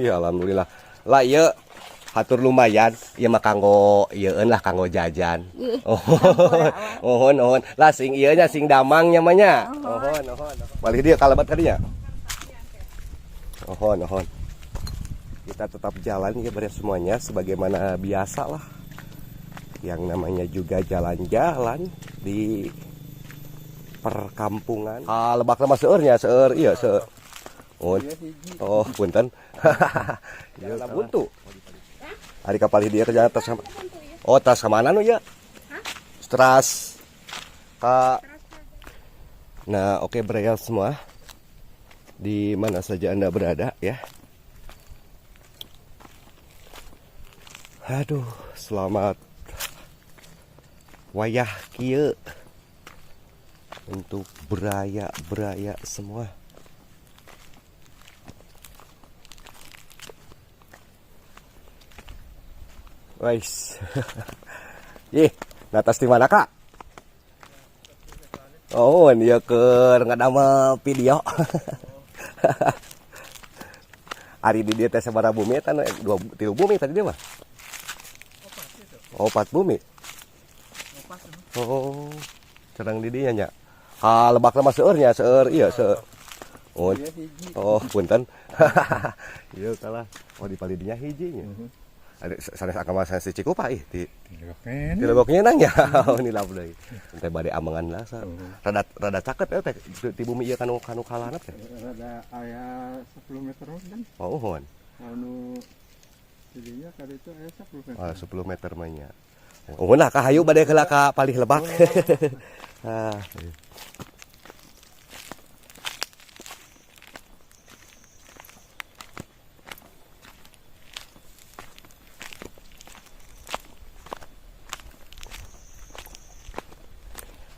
Iya alhamdulillah. Lah ieu hatur lumayan, ieu mah kanggo ieueun lah kanggo jajan. Oh, mohon mohon. Lah sing ieu nya sing damang nya mah nya. Mohon mohon. Balik dia kalabat ka dinya. Mohon mohon. Kita tetap jalan ya bare semuanya sebagaimana biasa lah. Yang namanya juga jalan-jalan di perkampungan. Ah, lebakna mah seueur nya, seueur ieu seueur. Oh, oh punten. Ieu buntu. Ari kapal dia ke jalan tas sama. Oh, tas ka mana nu ya? Teras ka. Nah, oke Braya semua. Di mana saja Anda berada ya. Aduh, selamat wayah kieu untuk beraya-beraya semua. Wais. Ih, natas di mana, Kak? Oh, dia keur ngadamel video. Ari di dieu teh sabaraha bumi eta dua tilu bumi tadi dia mah. Oh, 4 bumi. Oh, cerang di dinya nya. Ka lebakna mah seueur nya, seueur ieu seueur. Oh, oh punten. Ieu kalah. Oh, di palidinya hiji nya. Ada sanes agama sanes di Cikupa ih di di Leboknya nang ya. Oh, ini lap deui. Teh bade amengan lah sa. Rada rada caket ya teh di bumi ieu kanu kanu kalana teh. Rada aya 10 meter kan. Oh, mohon. Anu jadinya kali itu aya 10 meter. Oh, 10 meter mah nya. Oh, lah ka hayu bade heula ka palih lebak. Ah.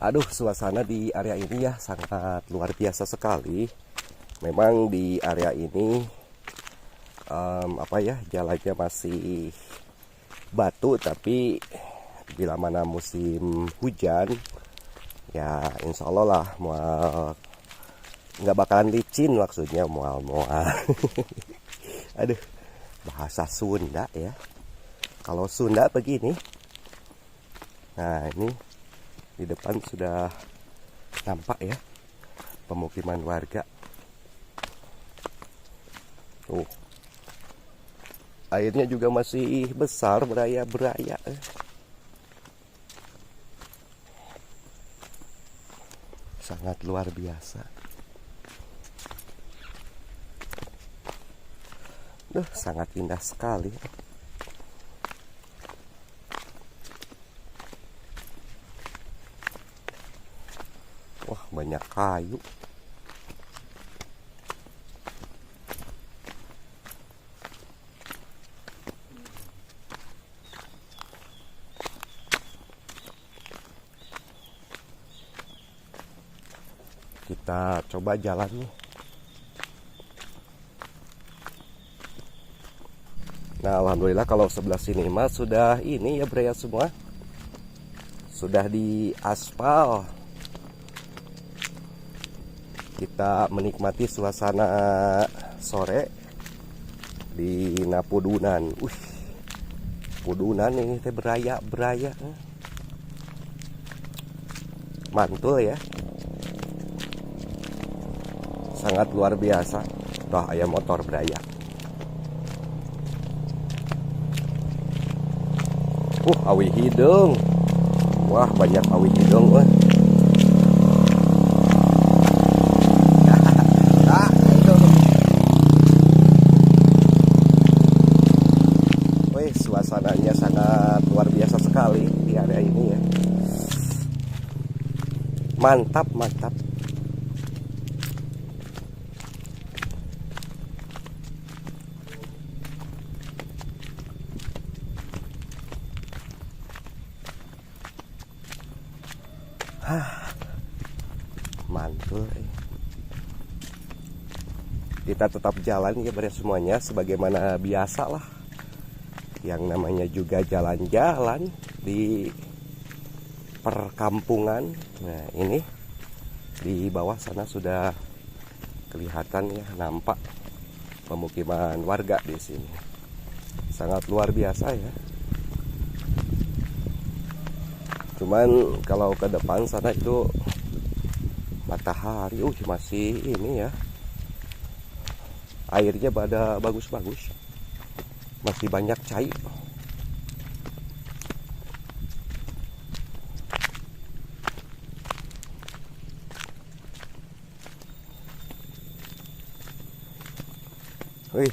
Aduh, suasana di area ini ya sangat luar biasa sekali. Memang di area ini apa ya, jalannya masih batu, tapi bila mana musim hujan ya insya Allah lah mual nggak bakalan licin, maksudnya mual-mual. Aduh, bahasa Sunda ya. Kalau Sunda begini. Nah, ini di depan sudah nampak ya pemukiman warga. Tuh, airnya juga masih besar, beraya-beraya. Sangat luar biasa. Duh, sangat indah sekali. Wah, banyak kayu. Kita coba jalan nih. Nah, alhamdulillah kalau sebelah sini mah sudah ini ya Braya semua. Sudah di aspal. Kita menikmati suasana sore di Napudunan. Wih, Pudunan ini teh beraya-beraya. Mantul ya. Sangat luar biasa. Toh ayam motor beraya. Awi hidung. Wah, banyak awi hidung wah. Wih, suasananya sangat luar biasa sekali di area ini ya. Mantap, mantap. Hah, mantul. Kita tetap jalan ya pada semuanya sebagaimana biasa lah. Yang namanya juga jalan-jalan di perkampungan. Nah, ini di bawah sana sudah kelihatan ya, nampak Pemukiman warga di sini. Sangat luar biasa ya. Cuman kalau ke depan sana itu matahari, masih ini ya. Airnya pada bagus-bagus. Masih banyak cair. Wih,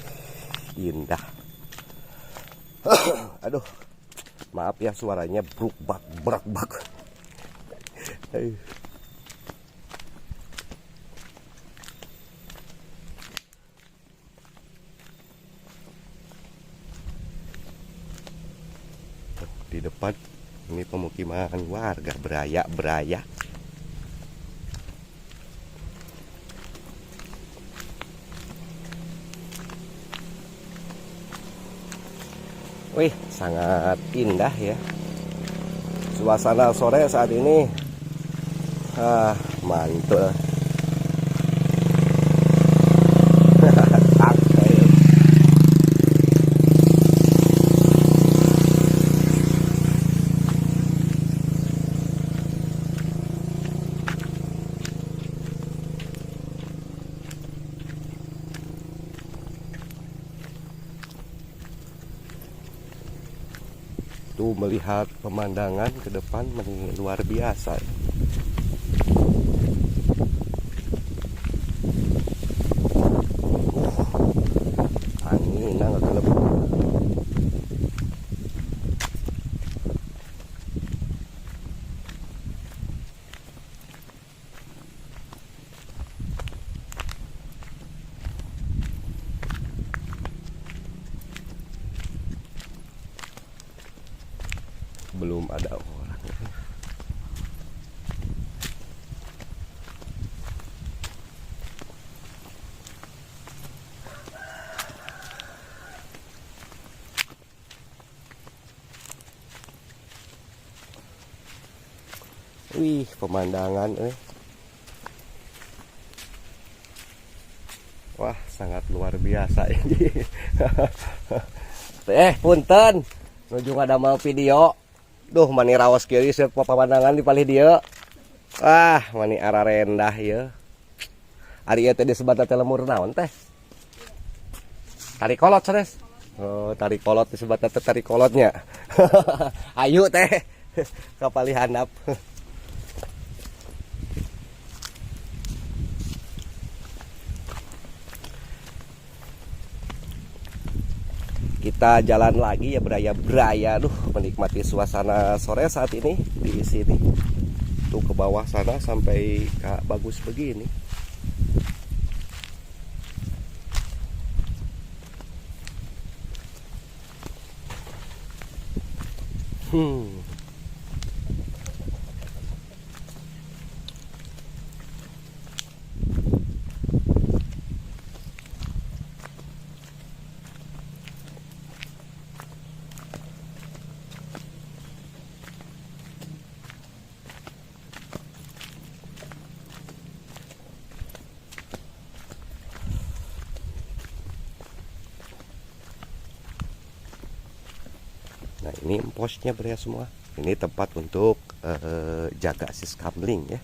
indah. Aduh, maaf ya suaranya bruk-bak, brak-bak. Di depan ini pemukiman warga beraya-beraya. Wih, sangat indah ya. Suasana sore saat ini. Ah, mantul. Tuh melihat pemandangan ke depan luar biasa. Angin nggak kelep. Belum ada orang. Wih, pemandangan Wah, sangat luar biasa ini. Punten. Nuju ngadamel video. Duh, mani raos kieu seueur pemandangan di palih dieu. Ah, mani ararendah ieu. Ari ieu teh disebat teh lemur naon teh? Tari kolot sanes. Oh, tari kolot disebat teh tari kolotnya. Ayu teh ka palih handap. Kita jalan lagi ya, beraya-beraya, duh, menikmati suasana sore saat ini di sini. Tuh ke bawah sana sampai kak bagus begini. Nah, ini posnya beria semua. Ini tempat untuk jaga siskamling ya.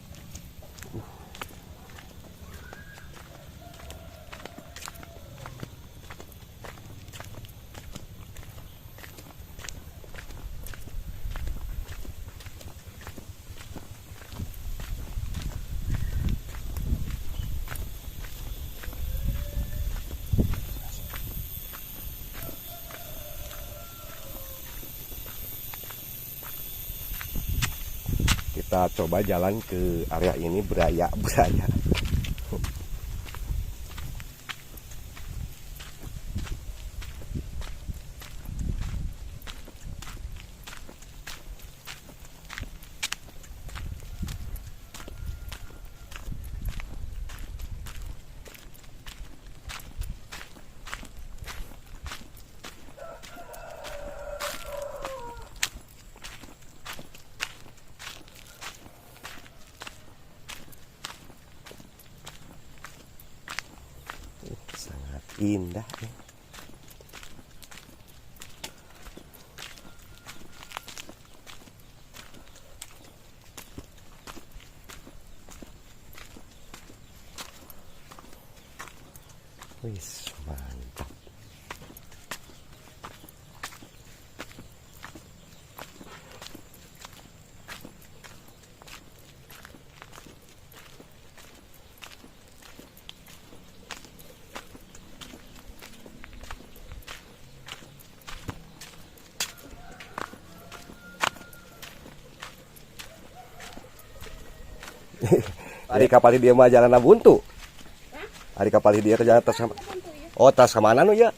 Kita coba jalan ke area ini beraya-beraya. Indah ya. Wih, mantap. Ari kapal dia mah jalan buntu. Ari kapal dia ke jalan tas sama. Oh, tas ke mana nu ya?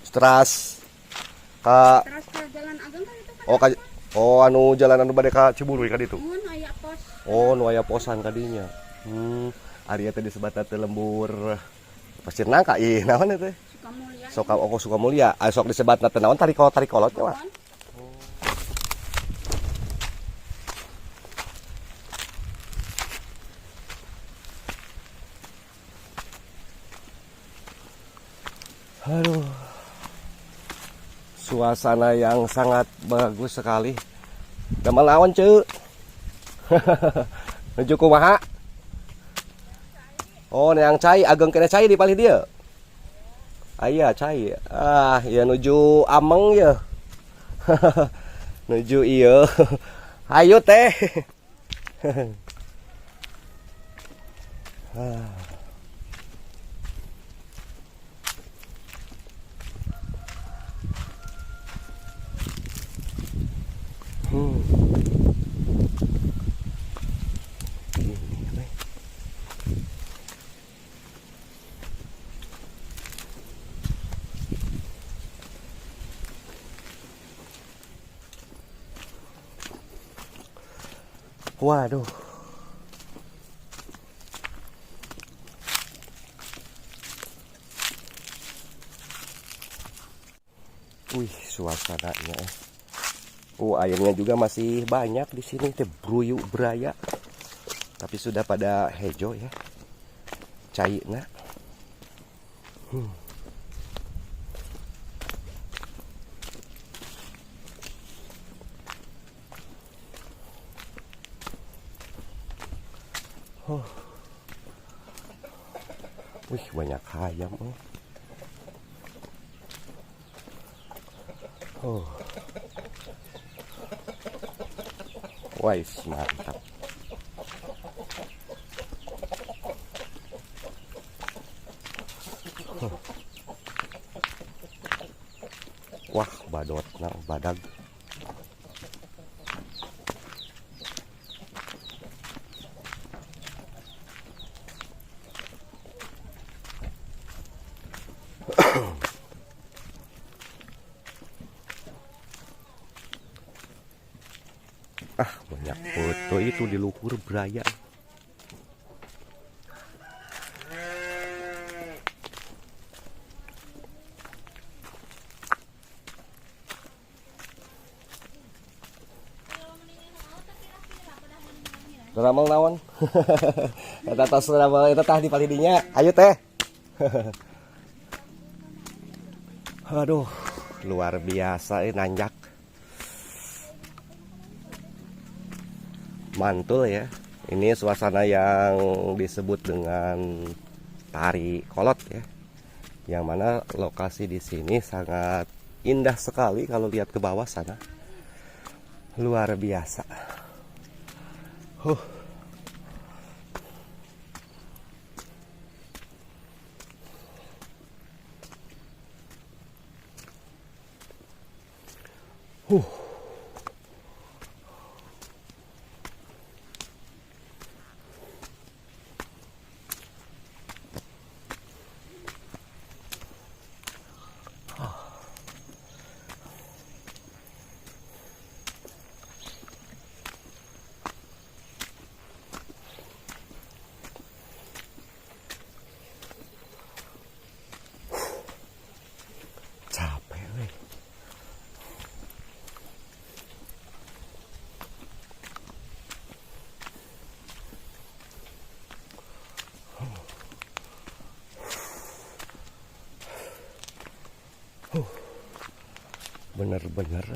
Teras ka Teras ke Jalan Ageng kan itu kan. Oh, ka, oh anu jalan anu bade ka Ciburuy ka ditu. Mun aya pos. Oh, nu aya posan ka dinya. Ari teh disebatna teh lembur Pasir Nangka ih naon teh? Sukamulya. Sok oh Sukamulya. Ah sok disebatna teh naon tarikolot nya mah. Aduh, suasana yang sangat bagus sekali. Damel naon, Ceu? Nuju kumaha? Oh, neang cai, ageng kene cai di palih dieu. Aya cai. Ah, ya nuju ameng ya. Nuju ieu. Hayu teh. Ini apa? Waduh. Wih, suasananya. Oh, airnya juga masih banyak di sini teh, bruyuk beraya. Tapi sudah pada hejo ya. Cairna. Oh. Wih, banyak ayam. Oh. Oh. Wah, mantap. Huh. Wah, badot, nah, badag. Ah, banyak foto itu di luhur beraya. Ramel naon? Eta tos ramel eta tah di palidinya. Ayo teh. Aduh, luar biasa nanjak. Mantul ya. Ini suasana yang disebut dengan tari kolot ya. Yang mana lokasi di sini sangat indah sekali kalau lihat ke bawah sana. Luar biasa. Huh. Huh. Capek weh. Bener-bener.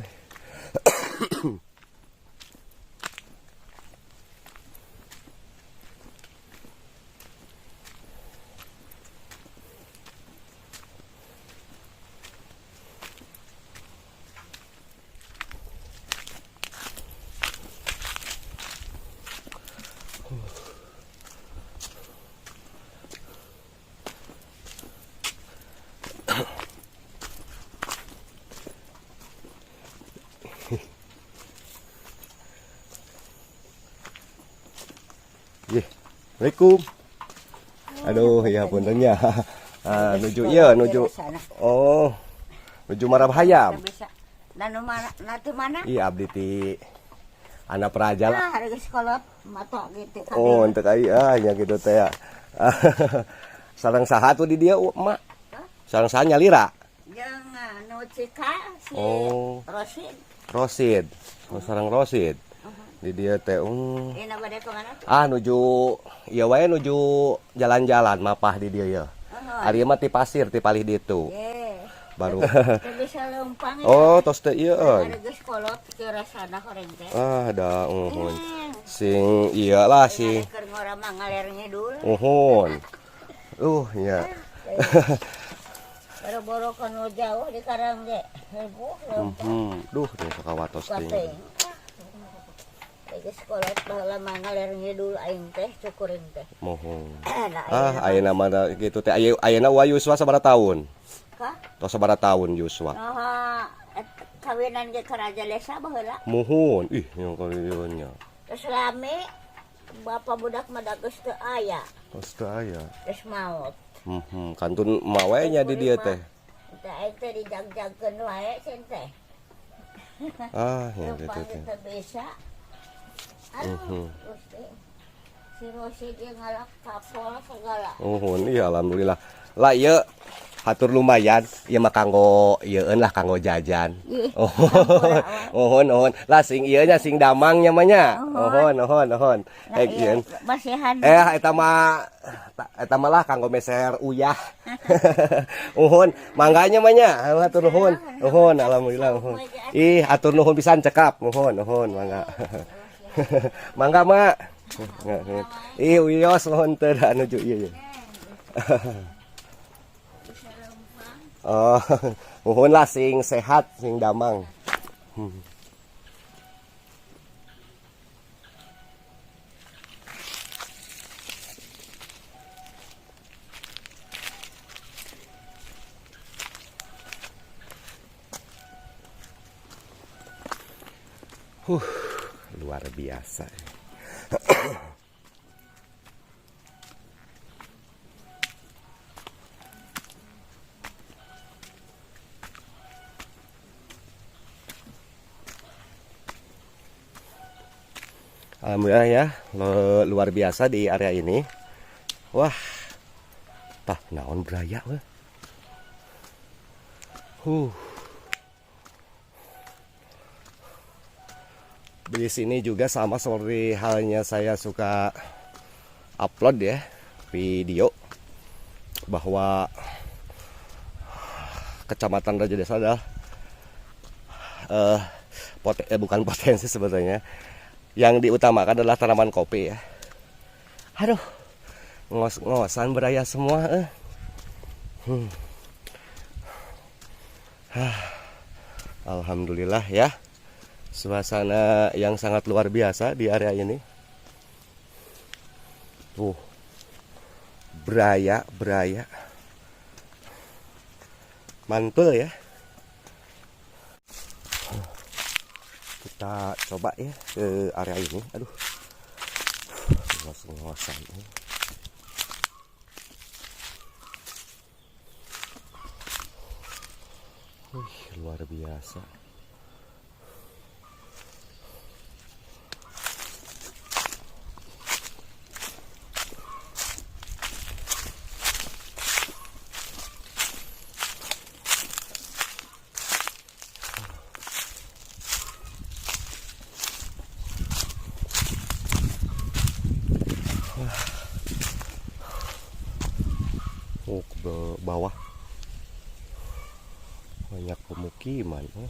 Ye. Assalamualaikum. Aduh, ya punten nya. Ah, nuju ieu nuju. Oh. Nuju Marabhayam. Bisa. Nanu mana? Natu mana? Iya abdi ti anak praja lah. Ah, harga sekolah mata gitu. Oh, untuk ai ah nya gitu teh ya. Sareng saha tuh di dia, Mak? Sareng saha nyalira? Jeung anu Cika si Oh. Rosid. Rosid. Oh, sareng Rosid. Di dia teh. Ini bade ka mana tuh? Ah, nuju ieu wae nuju jalan-jalan mapah di dia ya. Ari mah ti pasir ti palih ditu. Ye. Baru. Teu bisa leumpang. Oh, tos teh ieu euy. Harga sekolah teu rasana horeng teh. Ah, da uhun. Sing iya lah sing. Keur ngora mah ngaler ngidul. Uhun. Nya. Boro-boro kanu jauh di karang ge. Heboh leumpang. Duh, teh sakawatos teh. Kuating. Geus sekolah baheula mah ngaler ngidul aing teh cukuring teh. Mohon. Nah, Ah, ayeuna mah da kitu teh ayeuna wa yuswa sabaraha tahun? Ka? Tos sabaraha tahun yuswa? Nah, kawinan ge ka Raja Desa baheula. Muhun. Ih, yang kali ieu nya. Terus rame bapak budak mah da geus teu aya, Tos teu aya. geus maot. Kantun mawe nya di dieu teh. Teh aing teh dijagjagkeun wae cenah teh. Ah, ya gitu Leumpang teh. teu bisa. Aduh, Gusti. Si Rosi dia ngalak kapol segala. Uhun, iya alhamdulillah. Lah ieu hatur lumayan, ieu mah kanggo ieueun lah kanggo jajan. Ih, Oh, uhun, uhun. Lah sing ieu nya sing damang nya mah nya. Uhun, uhun, uhun. Nah, Eh, iya, ieu. masihan. Eh, eta mah eta mah lah kanggo meser uyah. Uhun, mangganya mah nya. Hatur nuhun. Uhun, alhamdulillah uhun. Ih, hatur nuhun pisan cekap. Uhun, uhun, mangga. Mangga, Mak. Ih, wios nuhun teu da nuju ieu. Oh, nuhun lah sing sehat, sing damang. Luar biasa. Alhamdulillah ya, luar biasa di area ini. Wah, tah naon beraya weh. Di sini juga sama seperti halnya saya suka upload ya video bahwa Kecamatan Rajadesa adalah bukan potensi sebetulnya. Yang diutamakan adalah tanaman kopi ya. Aduh, ngos-ngosan beraya semua. Hah. Alhamdulillah ya. Suasana yang sangat luar biasa di area ini. Tuh. Beraya, beraya. Mantul ya. Kita coba ya ke area ini. Aduh. Ngos-ngosan. Wih, luar biasa. Oh, ke bawah. Banyak pemukiman. Oh.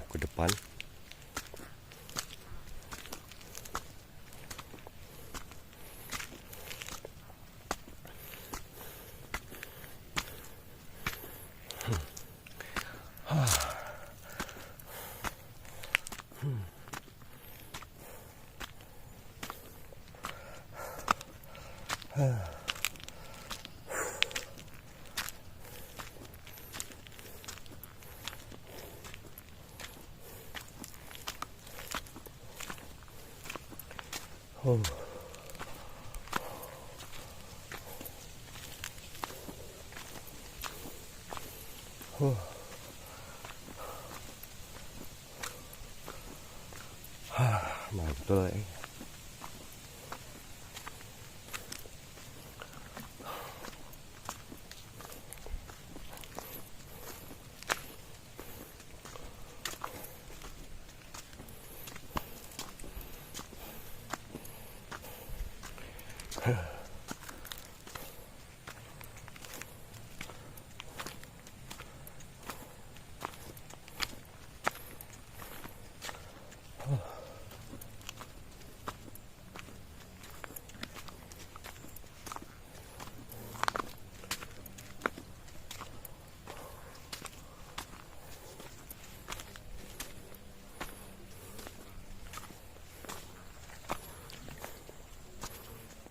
Ke depan. Oh. Oh. Mantul eh.